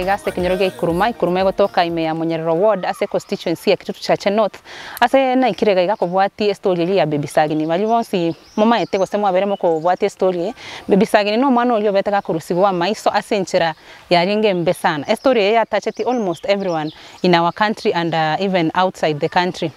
iga ase ekenyoro gia Ikuruma, Ikuruma egotoka ime ya Monyerero Ward ase econstituency ya Kitutu Chache North. Ase naikire iga iga kobwatia estory eria ya Baby Sagini. Baria bonsi momaete gose mwabere mokobwatia estory eye, Baby Sagini na omwana oria obete gakorusigwa amaiso ase enchera yarenge embe sana. Estory eye yatacheti almost everyone in our country and even outside the country.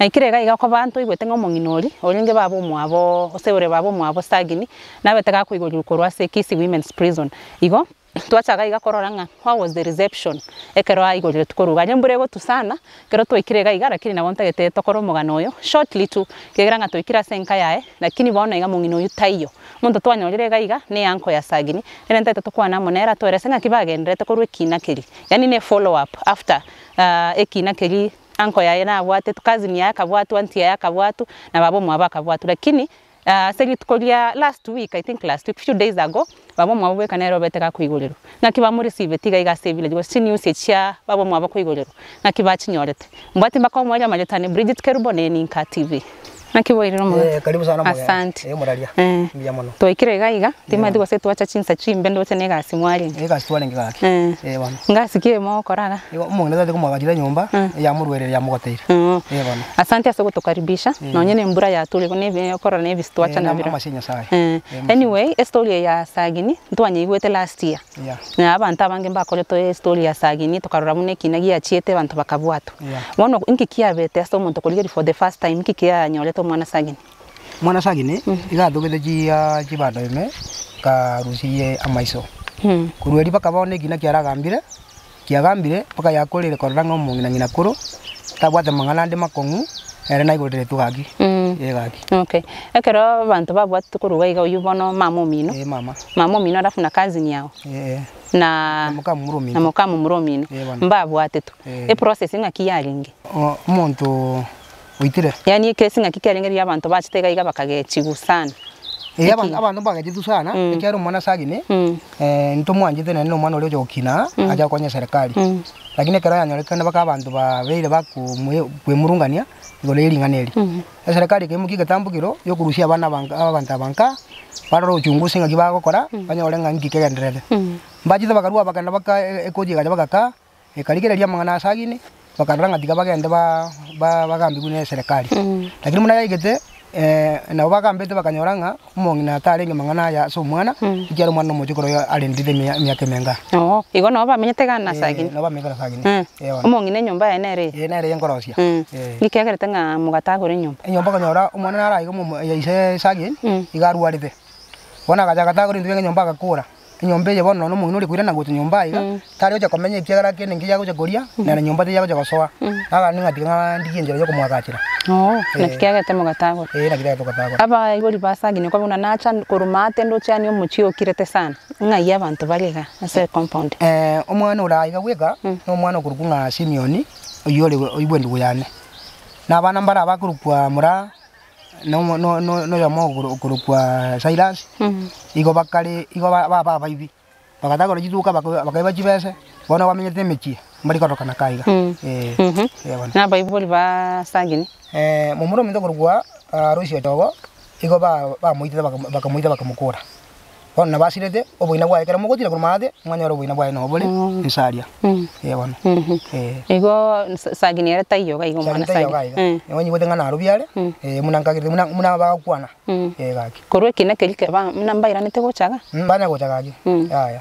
Naikire iga iga koba ntoigwete ng'a omong'ina oria, orenge baba omwabo, gose ore baba omwabo Sagini, nabete gakoigorirwa korwa ase Kisii Women's Prison. Igo, twachaka iga korora ng'a how was the reception ekero aigoreretwe korwa iga. Aye mbura egotwa sana, ekero twaikire iga iga lakini nabo ntagete tokore omogano oyo shortly tu, ekiagera ng'a twaikire ase enka yaye, lakini bono iga mong'ina oyio taiyo. Omonto twanyorire iga iga, ne uncle ya Sagini, nere ntagete tokwane amo nere atoerese ng'aki bagendererete korwa ekina keria, yaani ne follow up after ekina keria Uncle yaye nabwatetwe, cousin yaye akabwatwa, aunty yaye akabwatwa, na baba omwabo akabwatwa. Lakini ase rituko ria last week, I think last week, few days ago, baba omwabo bweka nere obete gakoigorerwa. Ng'aki bamoreceive iga iga ase evillage gose chinews echi chia baba omwabo koigorerwa, ng'aki bachinyorete. Mbwati mpaka omoerio amanyete ane Bridget Kerubo ne Ninka TV. Naki bwairire omogaka? Eh, karibu sana omogeni. Asante. Eh, omoraria. Eh. Mbuya mono. Twaikire iga iga, timanyeti gose twacha chinsa chimbe ndoche na egasi mwarenge. Egasi twarenge gaki. Eh. Eh, bono. Ngasi ki mogokora iga? Igo omong'ina tari komwagachera enyomba, yamorwerire yamogoteire. Oo. Eh, bono. Asante ase ogotokaribisha, nonye na embura yature igo nebe okorora na ebisi twacha Eh, nabirobio. amache a Nyasaye. Eh. Eh, amache. Anyway, estory eye ya Sagini, ntwanyeigwete last year. Yeah. Na abanto abange mbakorete estory ya Sagini, tokarora buna ekina giachiete abanto bakabwatwa. Yeah. Bono inki kiabete ase omonto korigereria for the first time, inki kianyorete omwana Sagini? Omwana Sagini, iga atogete chia chibando ime, karusirie amaiso. Korwa erio mpaka bono ekina kiaragambire, kiagambire mpaka yakorire korora ng'a omong'ina ng'ina koro, tabwate mang'ana ande makong'u, ere naigoreretwe gaki, eh gaki. Okay. Ekero abanto babwatete korwa iga iga oyio bono mama omino, Eh mama. mama omino alafu na cousin yao, Eh. na Na moka momura omino. na moka momura omino, Eh bono. mbabwatetwe. Eh. Eprocess ng'aki yarenge? O- omonto oitire. Yaani ekesi ng'aki kiarenge riria abanto bachete iga iga bakagechigwa sana. Ee, Eki- abanto mbagechigwe sana, Mm. ekiagera omwana Sagini, Mm. ntomwanchete naende na omwana oria ocha gokina, acha gokonya eserekari. Mm. Lakini ekero yanyorekana mpaka abanto babeire bakomwe kwemurungania, igoro ye ring'ana eri. Mm. Eserekari ekaimokia egetambo kero, yokorusia abana aba nka abanto aba nka, barore uchunguzi ng'aki bagokora, banyore ng'a nki kegendererete. Mm. Mbachete bakarua bakagenda baka ekoti egacha bagakaa, Ekarigereria amang'ana ase Agini, bakarora ng'a tiga bagende ba- ba- bagambigwe ne eserekari. Lakini buna yaigete, nabo bagambete bakanyora ng'a omong'ina tarenge mang'ana aya ase omwana, ekiagera omwana nomochokoro oye arendire emia- emiaka emenge aa. Oo, igo nabo bamenyete iga na Sagini? Nabo bamenyete na Sagini. Eh, Eh, bono. omong'ina enyomba yaye nere eye? Eh, nere eye nkorosia. Eh. Nki kiagerete ng'a mogatagora enyomba? Enyomba okonyora omwana naro aiga omomo ise Sagini, iga arwarete. Bono agacha agatagora intwe enyomba agakora. Enyomba eye bono nonya omong'ina ore koirana gocha nyomba aiga, tari gocha komenya ekiagera kende nki agocha koria, nere nyomba teiyo agocha gosoa. Nagani ng'a tiga ng'a ndigie enchera ya okomoagachera. Oo, naki kiagerete mogatagora. Ee naki kiagerete togatagora. Abaibori ba Sagini okobua buna nacha korwa maate ndoche yaani omochie okirete sana, ng'ai abanto bare iga ase ecompound? Omwana ore aiga bweka, na omwana okorokwa ng'a Simioni, oyio ore oyio bwa endugu yane. Na abana mbare abakorokwa Muraa. no- no- no- noyomo okoro- okorokwa Silas, igo bakare igo ba- baba abaibi, bagatagora chituka baka bakaiba chibese, bono bamenyete emechie, mbari korokana ka iga, eh, eh bono. Na abaibori ba Sagini. Momura ominto okorokwa Aloisi Ochogo, igo ba- bamoitete baka bakamoita bakamokora. Bono nabasirete oboina bwaye ekero mogotira korwa maate, mwanyora oboina bwaye nabo bore inse aria. Eh bono. Eh. Igo Sagini ere taiyo iga iga omwana Sagini taiyo iga Sagini. iga. Eh. Nigo nyigwete ng'a narobia are, eh buna nkagerete buna buna bagokwana, eh gaki. Korwa ekina keria keba buna mbairanete gocha iga? Mbanya gocha gaki, yaya.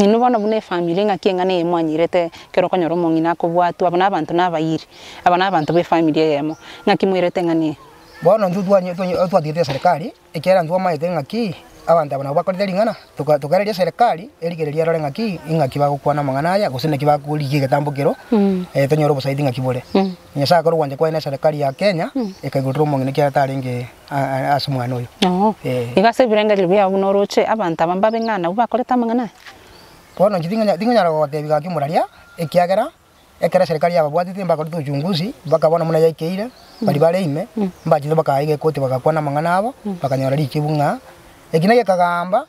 Inwe bono buna efamiri ng'aki eng'ana eye mwanyirete ekero okonyora omong'ina akobwatwa abwo na abanto na abairi, aba na abanto ba efamiri eyemo, ng'aki mwairete eng'ana eye? Bono intwe twanye twanye twatigete eserekari, Ekiagera ntwamaete ng'aki abanto aba nabo bakorete ring'ana, toka tokaereria eserekari erigererie erore ng'aki ing'aki bagokwana amang'ana aya gose naki bakorigia egetambo kero tonyore obosaidi ng'aki bore. Nyasaye akore ogwancha kwaye na eserekari ya Kenya, ekaigorera omong'ina ekiagera tarenge a- a- ase omwana oyo. Oo, Eh. igo ase ebirengererio biao buna oroche abanto aba mbabe ng'a nabwo bakorete amang'ana aya? Bono inche ting'anya ting'onyara gogotebia gaki omoraria, ekiagera. Ekero eserikari yababwatete mbakorete uchunguzi, bakabona buna yaikeire, baria bare ime, mbachete bakaiga ekoti bagakwana amang'ana abo, bakanyora richibu ng'a ekina gekagamba,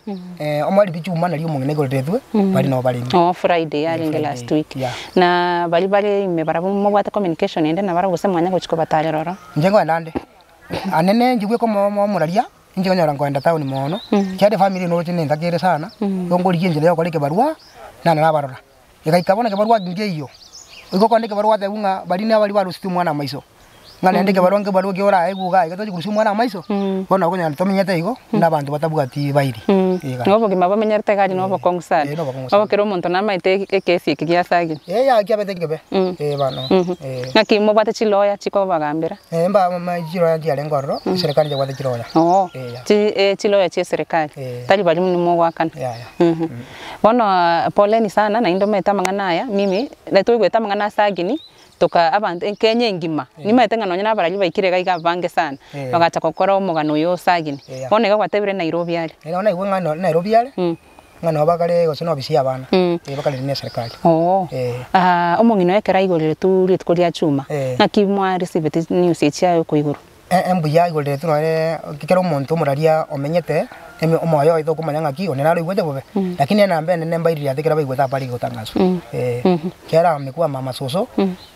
omwaribi chuma nario omong'ina aigoreretwe, baria nabo bare ime. Oo Friday yarenge Friday, last week. yeah. Na baria bare ime barabwo mobwate communication ende nabarabwo gose mwanya gochia kobatarera ororo? Inche nkoenda nde, anene inche bweka omo omoraria, inche nkonyora nkoenda town mono, ekiagera efamiri eye noroche nentakere sana, igo nkorigia enchera ya gokora ekebarua, nane nabarora. Egaika bono ekebarua nkeiyo, igo okonyora ekebarua gwatebigwa ng'a baria nabaria barusetie omwana amaiso, ng'a naende ekebarua nkebarua ki oraegwe igaa iga tochi korusia omwana amaiso, bono nabo okonyora tomenyete igo, buna abanto batabwati bairi, iga. Nigo obogima bomenyerete iga aria na obokong'u sana. Eh, na obokong'u sana. Obo kera omonto namaete ekesi eke gia Sagini. Eh, yaya kiabete ekebe, eh bono, eh. Ng'aki mobwate chiloya chikobagambera? Eh, mba ma chiloya nchiarenge ororo, eserekari yabwate chiloya. Oo, Eh, ya. chi eh chiloya chia eserekari, Eh. tari baria muna mogoakana. Yaya. Bono poleni sana naende omanyete amang'ana aya, mimi twaigwete amang'ana ase Agini, toka abanto Kenya engima, nimanyete ng'a nonye na abarari baikire iga iga abange sana, bagacha gokora omogano oyo ase Agini. Bono iga gwatebire Nairobi aria. Bono naigwe ng'a no Nairobi are, ng'a nabo bakare gose na ofisi ya abana, bakare na eserikari. Oo, omong'ina oyo ekero aigorire tu rituko ria chuma, ng'aki mwa receiveti news echi chiaye okoigorwa? Mbuya aigoreretwe nonye kera omonto omoraria omenyete ime omoyo oye tokomanya ng'aki onde naro oigwete bobe, lakini enamba enene mbairire ase ekero baigwete apare gotangaswa kera amekwa mama soso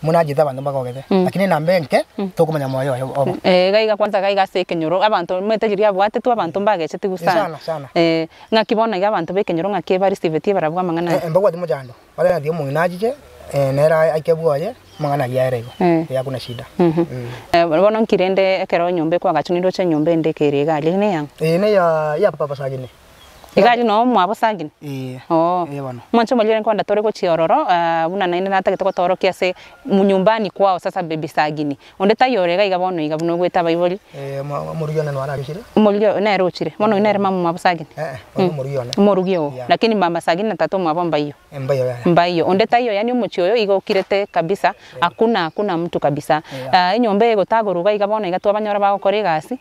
buna achete abanto mbagogete, lakini enamba enke tokomanya moyo oye obo. Iga iga kwanza iga iga ase ekenyoro abanto omanyete riria abwatetwe abanto mbagechetigwe sana. Sana sana. Ng'aki bono iga abanto ba ekenyoro ng'aki bareceivetie barabwo amang'ana aya? Mbabwati mochando. Batebetie omong'ina achiche, nere aike bwoye, amang'ana ayio aere igo, hakuna shida. Bono nki rende ekero enyomba ekoagachwa nindoche enyomba ende ekere iga aria neyang'o? Eye neya ya papa Sagini. Iga aria noo mwabo Sagini? Ee, Oo. ee bono. Mwanche omoriri nkoenda tore gochia ororo, buna naende natagete gotoorokia ase nyumbani kwao sasa baby Sagini. Onde taiyo ore iga iga bono iga buna ogwete abaibori. Omorugi one naro aruchire. Omorugi oyo nere ochire. Bono oyio nere mama omwabo Sagini? Eh, oyo nomorugi one. Omorugi oo. Yeah. Lakini mama Sagini na tata omwabo mbaiyo. Mbaiyo yaya. Mbaiyo. Onde taiyo yaani omochie oyo iga okirete kabisa, hakuna hakuna mtu kabisa. Yeah. Enyomba eye egotagorwa iga iga bono iga twabanyora bagokora egasi,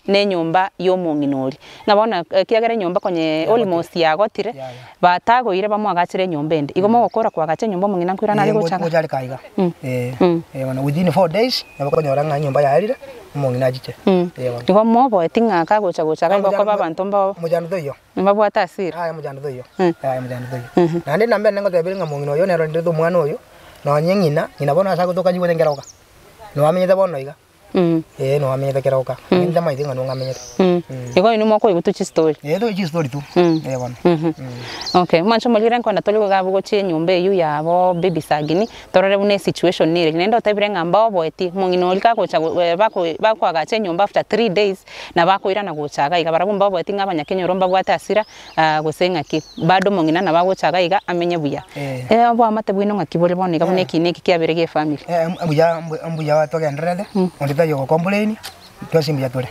na enyomba ya omong'ina oria. Ng'a bono ekiagera enyomba konye almost yagotire, batagoire bamoagachere enyomba ende. Igo mogokora koagacha enyomba omong'ina nkoirana are gocha iga? Ngocha are kaa iga. Eh, bono within 4 days nabo okonyora ng'a enyomba yaerire, omong'ina achiche. Eh bono. Igo moboeti ng'a kagocha gocha iga igo okoba abanto mbao Mochando toiyo. mbabwate hasira? Yaya mochando toiyo. Yaya mochando toiyo. Naende namba ende ngotebire ng'a omong'ina oyo nere orendete omwana oyo, nonye ng'ina, ng'ina bono ase agotoka nyigwete nkeroka. Noamenyete bono iga. Ee, nigo amenyete keroka, inche ntamaeti ng'a nigo amenyete. Igo inwe mokoigwa tu chistory. Ee, toigwe chistory tu, ee bono. Okay, mwanche omorire nkoenda tore iga abwo gochia enyomba eywo yabo baby Sagini, torore buna esituation nere. Naende otebire ng'a mbaoboeti, omong'ina oria kagocha go bako bakoagacha enyomba after 3 days, nabo akoirana gocha iga iga. Barabwo mbaoboeti ng'a abanyakenyoro mbabwate hasira, gose ng'aki. Bado omong'ina nabo agocha iga iga amenye buya. Oboamate bwaino ng'aki bore bono iga buna ekina eki kiabeire gie efamiri? Mbuya mbuya togendererete, onde tari ogokomplain, twensi mbuya tore.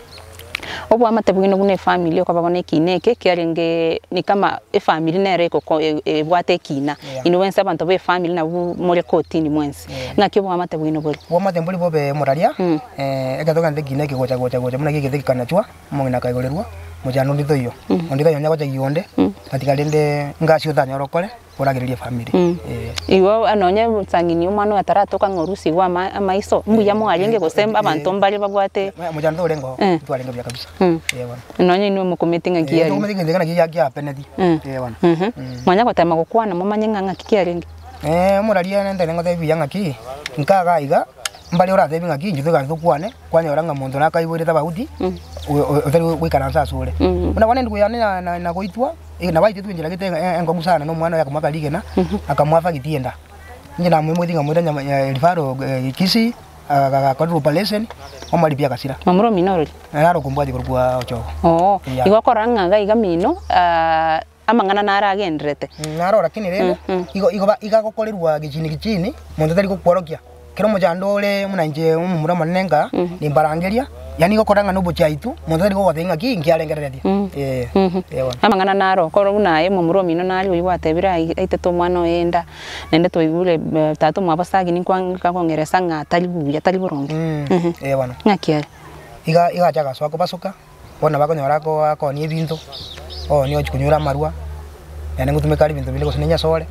Oboamate bwaino buna efamiri okoba bono ekina eke kiarenge ni kama efamiri nere egoko ebwate ekina, inwe mwensi abanto ba efamiri nabwo more kotini mwensi. Ng'aki oboamate bwaino bore? Oboamate mbori bobe moraria, ekero togendererete ekina eke gocha gocha gocha buna gegete gekanachwa. Omong'ina akaigorerwa, Mochando onde toiyo, onde taiyo onye gochagia onde, gatiga rende ngasi otanyore okore, oragererie efamiri. Eh. Igo nonye sang'ini omwana oyo ataratoka ng'a orusigwe ama amaiso, mbuya mwarenge gose abanto mbare babwate Mochando torenge oo, ntwarenge buya kabisa. Eh bono. Nonye inwe mokumeti ng'aki Eh, yarenge. tokumeti gento ekio naki giapeneti. Eh bono. Mwanya gotema gokwana momanye ng'a ng'aki kiarenge. Omoraria ere ntaete ngotebi buya ng'aki, nkaga aiga, mbare oratebi ng'aki inche toigare tokwane, kwanyora ng'a monto nakaiboire tofauti, otari goikaransa asore. Buna bono endugu yane na- na- nagoitwa, nabaitetwe enchera gete enkong'u sana na omwana oye akamoaka rigena, akamoa fagiti enda. Inche namoimogetie nkamoira nyama referral Kisii, agakorerwa operation, omoripia agasira. Momura omino orori? Naro okombwatia korwa Ochogo. Oo, igo okora ng'a iga iga mino. Amang'ana naro agendererete. Naro lakini rende igo igo iga agokorerwa gichini gichini, monto tari gokworokia. Kera omochando ore buna inche omomura omonene nka, nimbarangeria, yaani gokora ng'a nobochaitu, monto tari gogotebia ng'aki inki arengereretie. Eh, eh bono. Amang'ana naro okore buna aye omomura omino nare oyio gwatebire ai aitete omwana oye enda, naende twaigure tata omwabo Sagini nkwa nkakong'eresa ng'a tari buya tari boronge. Eh bono. Ng'aki are? Iga iga acha agasoa kobasoka. Bono bakonyora ako akoonia ebinto, oonia ochia konyora amarwa, naende ngotumeka are ebinto binde gose na enyasore,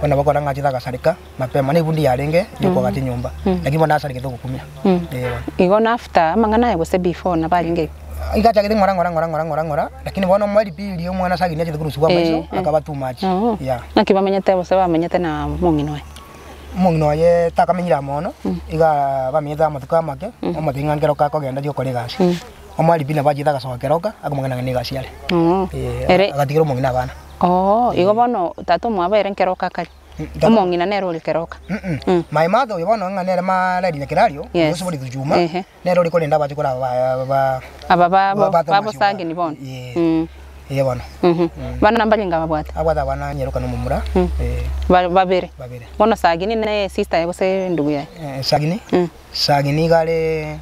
bono nabo okora ng'a achete agasareka mapema, na ebundi yarenge ya okoagacha enyomba, lakini bono nasaregete ogokumia, eh bono. Igo na after amang'ana aya gose before nabo arenge igo? Iga achagete ng'ora ng'ora ng'ora ng'ora ng'ora ng'ora, lakini bono omoerio pi riria omwana ase ageni achete korusigwa amaiso, akaba too much, yeah. Naki bamenyete gose bamenyete na omong'ina oye? Omong'ina oye takamenyire amo mono, iga bamenyete amatuko amake, omotebia ng'a nkero kakogenda riokora egasi. Omwalimu nabo achiete agasoka keroka, akamong'ina ng'a negasi are. Oo. Eh, Ere agatigera omong'ina abana. Oo, igo bono tata omwabo ere nkeroka akare. Omong'ina nere ore Keroka. Mm. My mother oyo bono ng'a nere mareri Nyakerario, Yes. gose bori Juma, Ehe. nere ore korenda abachokoro aba ba- ba Aba babo, Ba- ba- babo Sagini bono. Yeah. Mm. eh bono. Mhm. Bana mbarenga babwate? Abwate abana nyeroka na omomura, eh, Ba- babere. babere. Bono Sagini ne sister yaye gose ndugu yaye? Eh, Sagini, Mm. Sagini iga are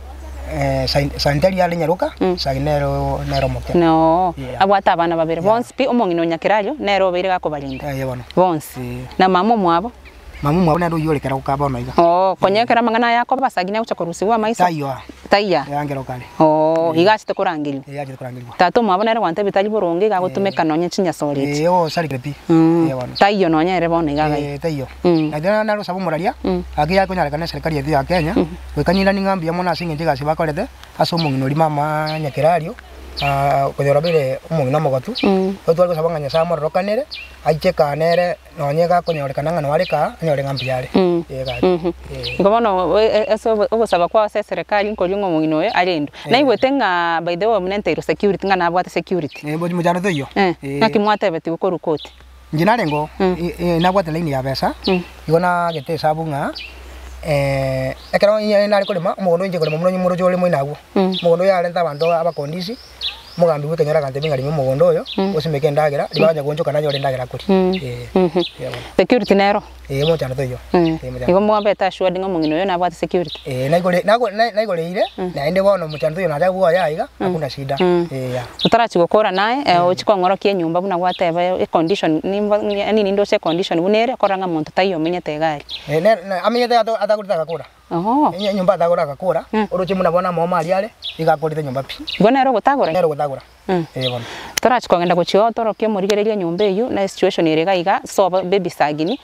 eh, San- Santeri are nyaroka, Sagini nero nero omoke. No, Yeah. abwate abana babere bonsi pi, omong'ina o Nyakerario nere obeire gakobarinda Eh, bono. bonsi. Eh. Na mama omwabo? Mama omwabo nere oyio ore keroka bono iga. Oo, konya ekero amang'ana aya akoba Sagini agocha korusigwa amaiso? Taiyo aa. Taiyo aa? Eh, nkeroka are. Oo, iga achete korangerigwa. Eh, achete korangerigwa. Tata omwabo nere gwantebia tari boronge iga agotumeka nonye chinyasore echi. Eh, osarigire pi. Eh, bono. Taiyo nonye ere bono iga iga. Eh, taiyo. Mm. Lakini naro narosaba omoraria, gaki yakonyarekana eserikari yetu ya Kenya, goika nyirani ng'a mbuya mono ase eng'encho egasi bakorete, ase omong'ina oria mama Nyakerario, konyora obeire omong'ina omogotu, igo tware gosaba ng'a Nyasaye amororokanere, aiche kaa nere nonye gakonyorekana ng'a noare kaa, anyore ng'a mbuya are. Eh gaki, eh. Igo bono ase ogosaba kwao ase eserikari nkoria ng'a omong'ina oyo arendwe. Naigwete ng'a by the way omonenteirwe security ng'a nabwate security. Eh, mochando toiyo. Eh, naki mwatebetigwe korwa koti? Inche narengeo, nabwate line ya besa, igo nagete esabu ng'a ekero inye nare korema, omogondo oinche korema buna onye moroche ore moino agwo, omogondo oyo arente abanto abakondisi, omogambi bwa ekenyoro agantebia ng'a rima omogondo oyo, osimeke endagera, ribaga onye goonchoka nanyore endagera akoria, eh, eeh bono. Security nero? Eeh mochando toiyo, eh mochando. Igo mwabete assured ng'a omong'ina oyo nabwate security? Eeh naigore nago naigoreire, naende bono omochando toiyo nacha bwoye aiga, hakuna shida, eh yah. Otarachia gokora naye, ochie kong'orokia enyomba buna gwateba econdition nimba yaani nindoche econdition buna ere, korora ng'a monto taiyo omenyete iga aria. Eh, nere na amenyete ato atagorete agakora. Ooh. Enye enyomba atagora agakora, oroche buna bono amaomo aria are, iga akorete enyomba pi. Igo nere ogotagora? Nere ogotagora. Eh bono. Torachie kogenda gochia oo torokie omorigereria enyomba eywo, na esituation ere iga iga, sobo baby sagini,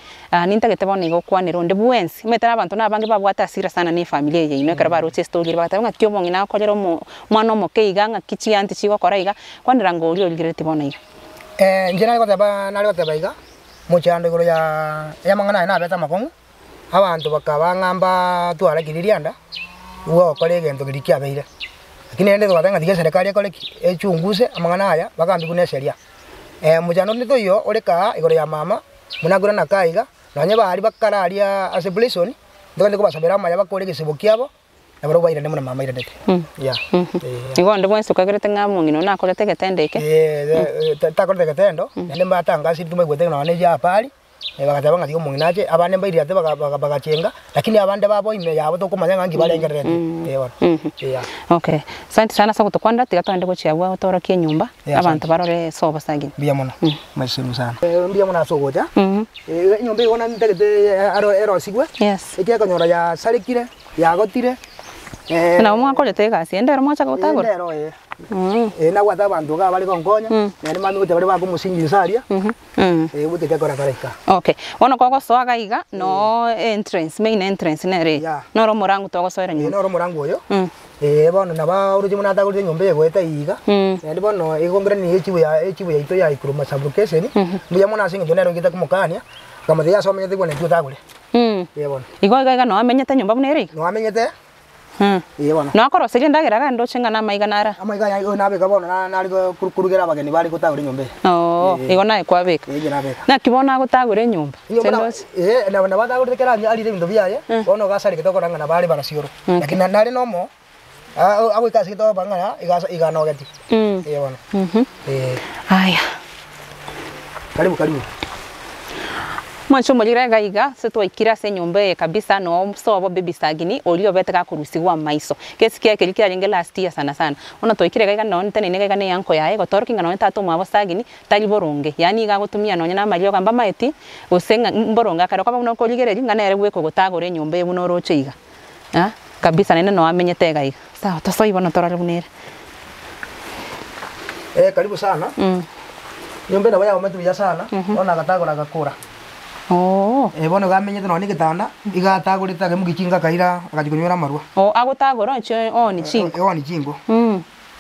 nintagete bono iga okwanere onde bwensi, omanyete na abanto na abange babwate hasira sana na efamiri eye yaino ekero baroche estory eria bagateba ng'aki omong'ina agokorera omo omwana omoke iga, ng'aki chianti chigokora iga, kwanera ng'a oria origerereti bono iga. Inche nare goteba nare goteba iga, mochando igoro ya amang'ana aya nabete amakong'u, Abanto bakaba ng'a mbatware kirianda, nigo ogokora egento keria kiabeire. Lakini rende togoteba ng'a tiga eserekari ekore ki? Echunguse amang'ana aya, bagambigwe na esheria. Mochando onde toiyo ore kaa igoro ya mama, buna akure na kaa iga, nonye baria bakare aria ase prison, ntogende kobasabera amaya bakore egesebo kiabo, na barabwo bairane buna mama airanete. Yeah, eh. Igo onde bwensi okagerete ng'a omong'ina one nakorete egetendo eke? Eh, takorete egetendo, naende mbatangasire timbaigwete nonya na ebiapari. Bagateba ng'a tiga omong'ina ache, abande mbairire ase bagachenga, lakini abande babo ime yabo tokomanya ng'a nki barengererete. Eh bono. Yeah. Okay, asante sana ase ogotokwanera, tiga togende gochia abwo otorokie enyomba, Yeah, abanto asante. barore ase obosagini. Mbuya mono. Maisenu sana. Mbuya mono ase ogocha. Enyomba eye bono ntagete aro erosigwe, Yes. ekiagera yasarekire, yagotire, Nabo mwakorete egasi ende ero mwachaka gotagora? Ende ero eh. Eh nabwate abanto iga bare gonkonya, naende mambia gocha bare bakomosingia inse aria, eh gocha gekora kare iga. Okay, bono kogosoa iga iga, noo entrance, main entrance nere eye, Yeah. noro omorango togosoera Eh nyomba. noro omorango oyo, eh bono nabo oroche buna atagorete enyomba eye goeta iga, naende bono egongera nigo echibu ya echibu yaito ya Ikuruma sub location, mbuya mono ase eng'encho nere oigete komokania, akamotebia ase omenyete buna intwe otagore. Eh bono. Igo iga iga noo amenyete nyomba buna ere iga? Noo amenyete. Ee bono. Nakoroseria endagera iga ndoche ng'a namaiga nara. Amaiga aya igo nabeka bono na- nare ko- korugera abageni bare gotagora enyomba eye. Oo, Ee. igo naye kwabeka. Ee, inche nabeka. Naki bono agotagora enyomba? Enyomba na- Ndoche. ee, nabo nabo atagorete kera arire ebinto biaye, bono iga asarekete okora ng'a nabo are barasioro. Lakini na- nare nomo, agoika ase egento okoba ng'a iga asa iga anogeti. Ee bono. Ee. Aya. Karibu karibu. Mwanche omorire iga iga, ase twaikire ase enyomba eye kabisa noo sobo baby sagini oria obete gakorusigwa amaiso. Kesi kiaye keria kiarenge last year sana sana. Bono twaikire iga iga nonye ntenene iga iga na eanko yaye gotorokia ng'a nonye tata omwabo sagini tari boronge. Yaani iga agotumia nonye na amariogo mbamaeti gose ng'a mboronge akare okoba buna okorigereria ng'a nere bweka ogotagora enyomba eye buna oroche iga. Kabisa naende noo amenyete iga iga. Sawa tosoe bono torore buna ere. Eh, karibu sana. Nyomba nabo yaomete buya sana, bono agatagora agakora. Oo. Eh, bono iga amenyete nonya na egetanda, iga atagorete akemokia chinko akaira agachia konywera amarwa. Oo, agotagora onche ooni chinko. Ooni chinko.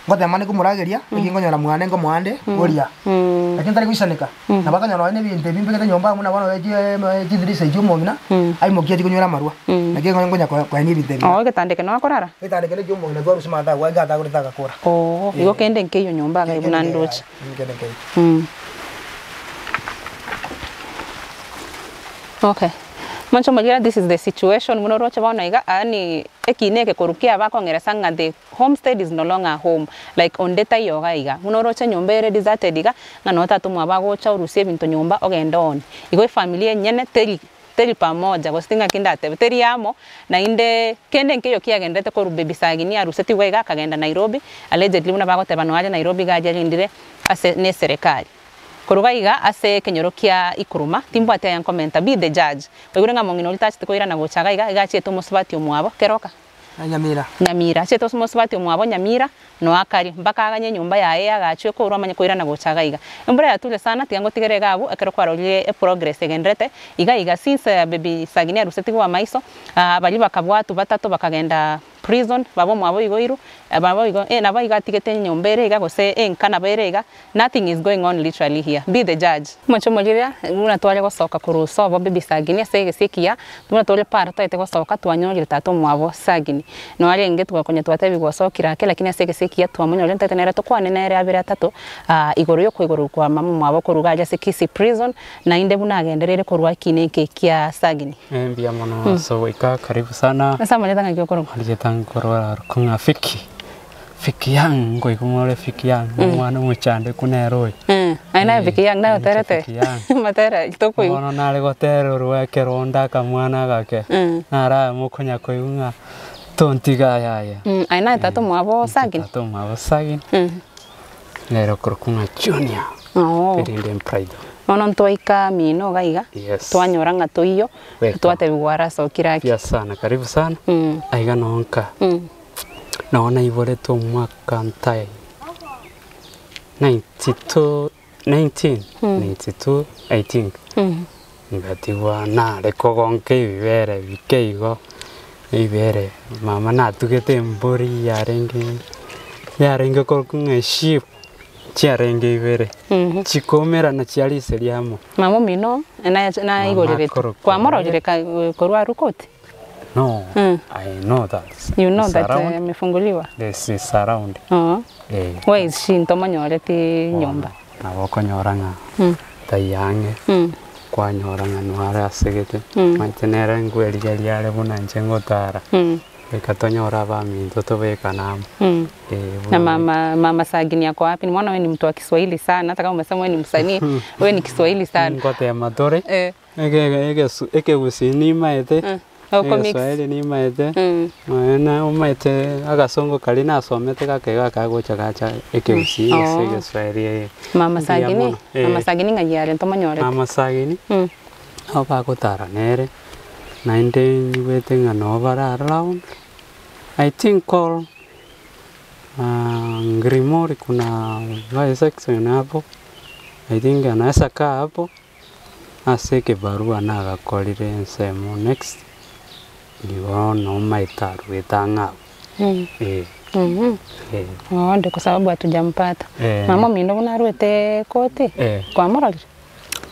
Ngotema ande komorageria, naki nkonyora mwane nkomoa ande oria. Lakini ntari goisaneka, nabo akonyora nonya na ebinto ebi mbegete nyomba abwo buna bono chidirisa echio omong'ina, aimokie achie konywera amarwa. Naki nkonya koenia ebinto ebi. Oo, egetanda eke noo akorara? Egetanda ekio nakio omong'ina twarusia maate agwo iga atagorete agakora. Oo, igo kende nkeiyo nyomba iga buna ndoche. Kende nkeiyo. Okay. Mwanche omorire this is the situation buna oroche bono iga, yaani ekina eke korwa kiaba akong'eresa ng'a the homestead is no longer a home, like onde taiyo iga iga. Buna oroche enyomba ere deserted iga, ng'a noo tata omwabo agocha orusie ebinto nyomba ogende one. Igo efamiri enyene teri teri pamoja gose ting'aki ndatebe, teri amo, naende kende nkeiyo kiagenderete korwa baby Sagini arusetigwe iga akagenda Nairobi, allegedly buna bagoteba noo are Nairobi iga aria arindire ase ne eserekari. Korwa iga ase ekenyoro kia Ikuruma, timbwati aya nkomenta, be the judge. Oigure ng'a mong'ina oria tachete koirana gocha iga iga, iga achiete omosubati omwabo, keroka? Nyamira. Nyamira. Achiete ase omosubati omwabo Nyamira, noe akaria, mpaka aganye enyomba yaye eagachwe ekorwe amanye koirana gocha iga iga. Embura yature sana, tiga ngotigere iga abwo, ekero kwarorire eprogress egenderete, iga iga since baby Sagini arusetigwe amaiso, baria bakabwatwa batato bakagenda prison, baba omwabo oigoirwe, baba oigo eh nabo iga atigete enyomba ere iga gose enka nabo ere iga, nothing is going on literally here, be the judge. Omochie omoriria, buna tware gosoka korwa sobo baby Sagini ase egesi ekiya, buna tore para twaete gosoka twanyorire tata omwabo Sagini, narenge twakonya twatebiwa osokire ake lakini ase egesi ekiya twamonyorire ntagete nere tokwane nere abere atato, igoro ya okoigorwa kwa mama omwabo korwa iga aria ase Kisii prison, naende buna agendereire korwa ekina eke kia Sagini. Mbuya mono ase ogoika karibu sana. Ase amarieta ng'aki okorokwa? Amarieta nkorwa ng'a Fiki, Fiki Young nkoigwa more Fiki Young, omwana omochandeku nere oyo. Aye naye Fiki Young naye oterete Fiki Young. matera tokoigwa. Bono nare gotererwa ekero onde akamwana gake, naro aye mokonya koigwa ng'a tontiga yaya. Aye naye tata omwabo Sagini? Tata omwabo Sagini. Nere okorokwa ng'a Junior, erinde Pride. Bono ntwaika mino iga iga, Yes. twanyora ng'a toiyo, Welcome. twatebigwa arasokire ake. Buya sana, karibu sana. Aiga noo nka, noo naiboretwe omwaka ntae 92, 1992 I think. Ngatigwa nare kogonka ebibere bike igo, ebibere mama natugete embori yarenge yarenge korokwa ng'a esheep, chiarenge ibere, chikoumerana chiariseria amo. Mama omino naigoreretwe, akorokwa kwamororire ka korwa arwe koti? No, I know that. You know It's that around. amefunguliwa? This is around. Oo. Eh. Where is she ntomonyoreti nyomba? Nabo okonyora ng'a taiyo ang'e, kwanyora ng'a noare asegete, omanyete nere nkwerigeria are buna inche ngotara, goika tonyore abaminto tobekane amo. Eh, Na buna mama mama Sagini ako wapi? Nimeona wewe ni mtu wa Kiswahili sana, hata kama umesema wewe ni msanii, wewe ni Kiswahili sana. Ngotema tore, Eh. eke egesu ekegusii nimaete, Oko mix. egeswahili nimaete, nonya na omaete agasongo karia nasomete gake gakagocha gacha ekegusii gose Oo. egeswahili eh. Mama Mbuya Sagini, mono, eh. mama Sagini ng'ai are ntomonyorete? Mama Sagini, nabo bagotara nere, naende nyigwete ng'a nabo bare around, I think all Ngrimori kuna by section hapo, I think anaweza kaa hapo, ase ekebarua nagakorire ensemo next, igo nomaete arwete ang'e abwo, eh. Eh. Oo ndio kwa sababu hatujampata. Eh. Mama ominto buna arwete koti, Eh. kwamororire?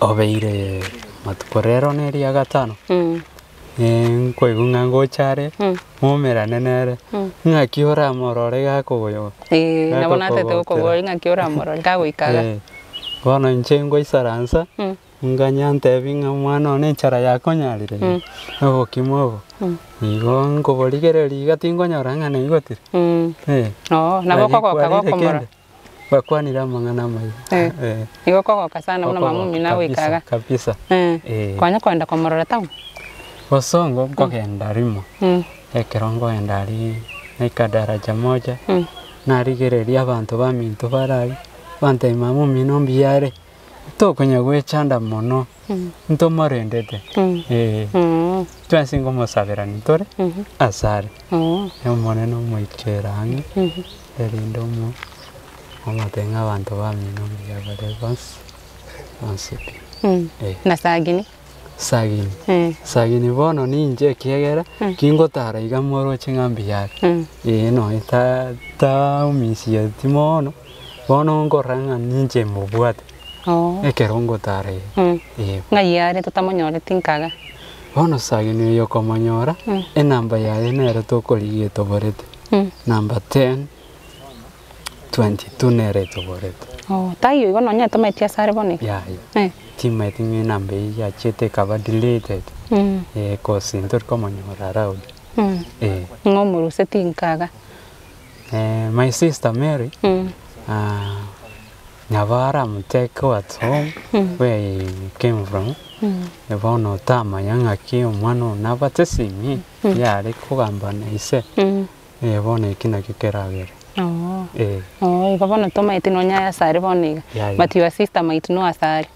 Obeire matuko rero na eria gatano, nkoigwa ng'a ngocha are, moumerane nere, ng'aki oramorore gakogoyoka. Eh, nabo natete Gakokogotera. gokobori ng'aki oramorore kagoika iga. Eh, bono inche ngoisaransa, nganya ntebi ng'a omwana one enchara yakonyarire iga, obokima obo, igo nkoborigereria iga tingonyora ng'a naigotire. Eh. Oo, nabo Nari okogoka nkwarire gokomorora. kende, Bakwanire amang'ana amaya. Eh. Eh. Igo okogoka sana buna mama Okogoka omino agoika kabisa, iga. kabisa. Eh. Eh. Kwanya kogenda komorora town? Bosongo nkogenda rimo, ekero nkogenda aria naika daraja moja, narigereria abanto baminto bare aria, bantebia mama omino mbuya are, tokonya goechanda mono, ntomorendete, eh. Twensi nkomosaberani tore, ase are, Omonene omoikere ang'e, erinde omo omotebie ng'a abanto bamino mbuya bare bonsi, bonsi pi, eh. Na Sagini? Sagini, Sagini bono ninche ekiagera, kingotara iga moroche ng'a mbuya are, eh nonye ta taumisieti mono, bono nkorora ng'a ninche mobwate, ekero ngotara iga, eh. Ng'ai are totamonyoreti nkaga? Bono Sagini oyo okomonyora, enamba yaye nere tokorigia etoborete, number ten, 22 nere etoborete. Oo, taiyo igo nonye tomaeti ase are bono iga? Yaya. Eh. Timaeti ng'a enamba eyio yachiete ekaba deleted, eh, cause ntori komonyora around, eh. Ng'a omoruseti nkaga. My sister Mary, nabo aramotake at home where he came from, bono otamanya ng'aki omwana oyo nabwate esimi yare kogamba na ise, bono eki nakio keragere. Eh. Igo bono tomaeti nonya aye ase are bono iga, but your sister might know ase are.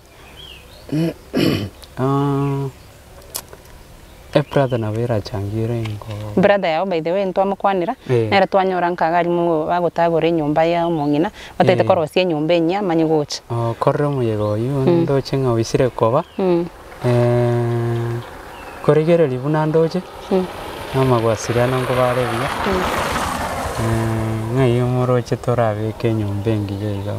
Ebrother nabo erachangire ingo. Brother yao by the way ntwamokwanera, nere twanyora nka iga aria bagotagora enyomba ya omong'ina, batagete korosia enyomba enyia amanye gocha. Okorire omoyega oyio ndoche ng'a oisire koba, korigereria buna ndoche, na amagwasiriano nkobare buya, ng'ai omoroche torabeke enyomba engiya iga.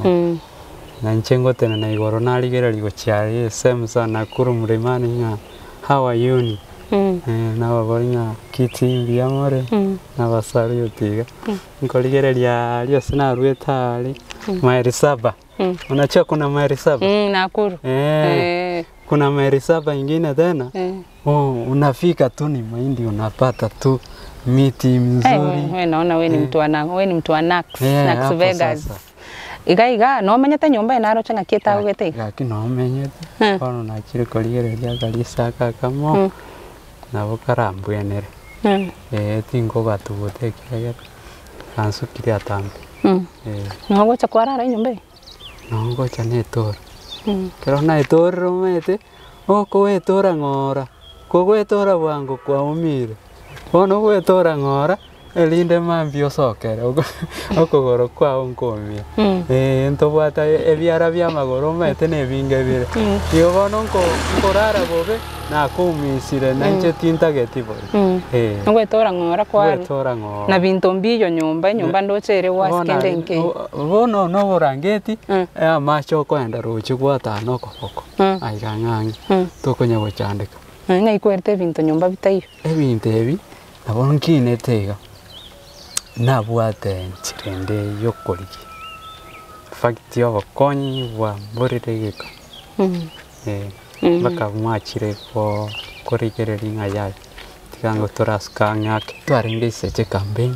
Na inche ngotenena igoro narigereria gochia aria ensemo sana Nakuru mlimani ng'a how are you? Nababoria ng'a kiti mbuya more? Nabasaluti iga. Nkorigereria aria ase naruete aria maili saba, unajua kuna maili saba? Nakuru. Kuna maili saba ingine tena, unafika tu ni mahindi unapata tu miti mzuri. We naona we ni mtu wa we ni mtu wa Nax, Nax Vegas. Iga iga nomenyete nyomba eye naroche ng'aki etagogete iga? Gaki nomenyete, bono nachire korigereria akarisa aka akamo, nabo karambwenere. Eh, tingobatuguta ekiagera gansukire atambe. Eh. Nogocha kwarara enyomba eye? Nongocha netora. Ekero naetorire omanyete, okoetora ng'ora, kogoetora bwango kwaumire, bono ogoetora ng'ora. Erinde mambia osokere okogoro kwao nkomia. Ee, ntobwate ebiara bi'amagoro omanyete nebinge bire. Igo bono nkorara bobe, nakoumisire na inche tintageti bobe. Ee. Ogwetora ng'ora kware. Ogwetora ng'ora. Na binto mbiyo nyomba, enyomba ndoche ere gwasi kende nke. Bono na oborangeti, amache okoenda roche gwatana okoboko, aiga ang'e ang'e, tokonya gochandeka. Ng'ai kwerete ebinto nyomba bitaiyo? Ebinto ebi. Nabo nkinete iga, nabwate enchera ende y'okorigia fact y'obokonyi bwamborire egeka, eh, mpaka mwachire ko korigereria ng'a yaya, tiga ngo torasuka ang'e ake. Twarenge eseche campaign,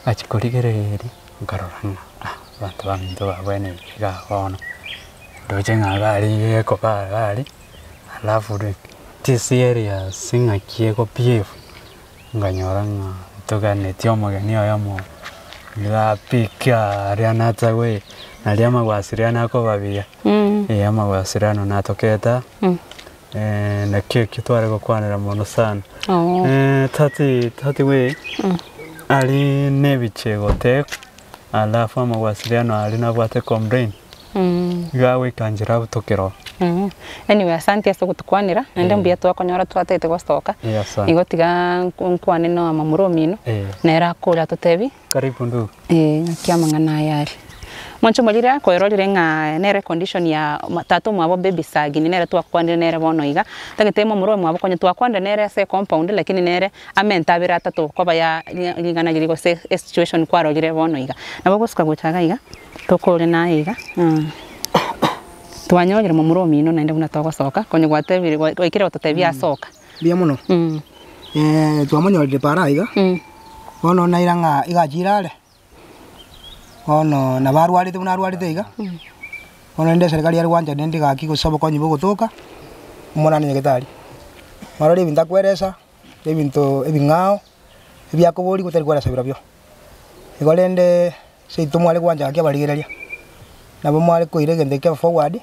ngachia korigereria, nkarora ng'a ah abanto baminto babwenerire iga bono, ndoche ng'a iga arenge gekoba iga aria. Alafu tiserious ng'aki ego behave, nkanyora ng'a ntoganetie omogeni oyomo iga apike aria natagwe naria amagwasiriano akoba buya, eh amagwasiriano natokete aa, nakio ekio tware gokwanera mono sana. Tati tati way aria na ebichie gotake alafu amagwasiriano aria nabwate complain. Iga agoika nchera abutokere oo. Anyway asante ase ogotukwanera, naende mbuya twakonyora twatagete gosoka, Eh, asante. igo tiga nkwane na momura omino, nere akore atotebi, Karibu ndugu. ng'aki amang'ana aya are. Mwanche omorire kwerorire ng'a nere condition ya tata omwabo baby sagini nere twakwanire nere bono iga, tagete momura omwabo konya twakwanire nere ase ecompound lakini nere amente abere atato koba ya ring'ana riria gose esituation kwarorire bono iga. Nabo ogosuka gocha iga iga. Tokore naye iga, twanyorire momura omino naende buna togosoka, konya gwatebire gwaikire gototebia asoka. Mbuya mono, twamonyorire para iga, bono naira ng'a iga achire are, bono nabo arwarete buna arwarete iga, bono rende eserikari yare gwancha rende gaki gose obokonyi bogotoka, omonane nyagetari. Marore ebinto akweresa, ebinto ebing'ao, ebiakoborigwa tari kweresa birobio. Igo rende seito mware gwancha gaki abarigereria, nabo mware koira egento ekio forward,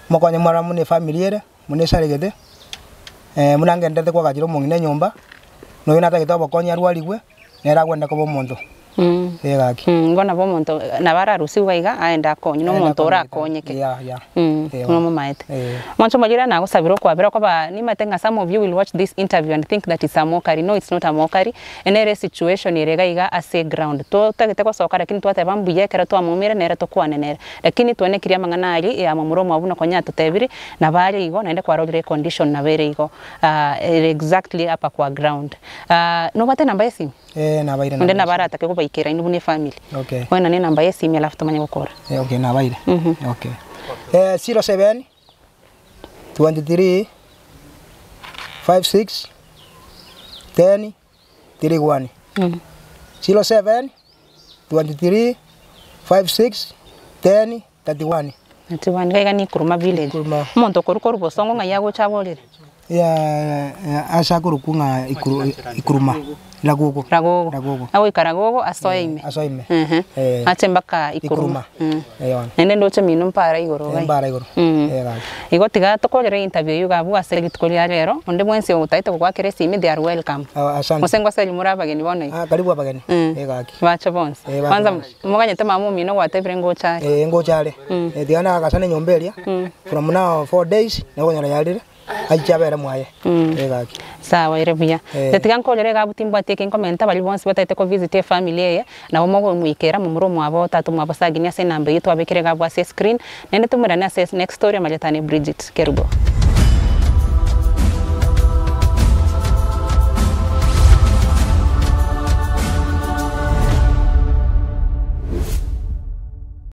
mokonye mware amo na efamiri ere, buna esaregete, buna ngenderete kwagachera omong'ina enyomba, na oyo natagete obokonyi arwarigwe, nere agwende koba omonto, eh gaki. Igo nabo omonto nabo ararusigwe iga aende akonye, na omonto orakonyeke. Yeah, yeah. Buna omomaete. Mwanche omorire nagosabire okwabera okoba nimanyete ng'a some of you will watch this interview and think that it's a mockery, no it's not a mockery, Ere nere esituation ere iga iga ase eground. Totagete gosoka lakini twateba mbuya ekero twamoumire nere tokwane nere. Lakini twanekirie amang'ana aria ya momura omwabo buna konya atotebirie, nabo are igo naende kwarorire econdition nabo ere igo ere exactly apa kwa ground. Nobwate enamba ya esimi? Eh, nabaire Onde nabo aratake kobaikera inwe buna efamily. Okay. Oenane enamba ya esimi alafu tomanye gokora. Okay, nabaire. Okay. 07. 23 56 10 31. 07 23 56 10 31. 31 iga iga ni Ikuruma village. Ikuruma. Omonto okorwa korwa bosongo ng'ai agocha aborere? Ya ase akorokwa ng'a Ikuruma, Ragogo. Ragogo. Ragogo. Agoika Ragogo asoe ime. Asoe ime. Ehe. Eh. Ache mpaka Ikuruma. Ikuruma. Eh bono. Naende ndoche mino mpara igoro iga. Mpara igoro. Eh gaki. Igo tiga tokorere interview eyio iga abwo ase rituko ria rero, onde bwensi otaete gogoakera esimi they are welcome. Ah, asante. Gose ngoseri more abageni bono iga. Ah, karibu abageni. Eh gaki. Bache bonsi. Eh, bache Kwanza bonsi. moganyete mama omino gwatebire ngocha are. Eh, ngocha are. Eh, tiga nagakasana enyomba eria. From now 4 days, nabo okonyora yarire. Aiche abere mwaye. Eh gaki. Sawa ere buya. Eh. Inche tiga nkorere iga abwo timbwati eke nkomenta baria bonsi bataete ko visit efamily eye, nabo mogomoikera momura omwabo tata omwabo Sagini ase enamba eyio twabekire iga abwo ase escreen, naende tomerane ase next story amagetane Bridget Kerubo.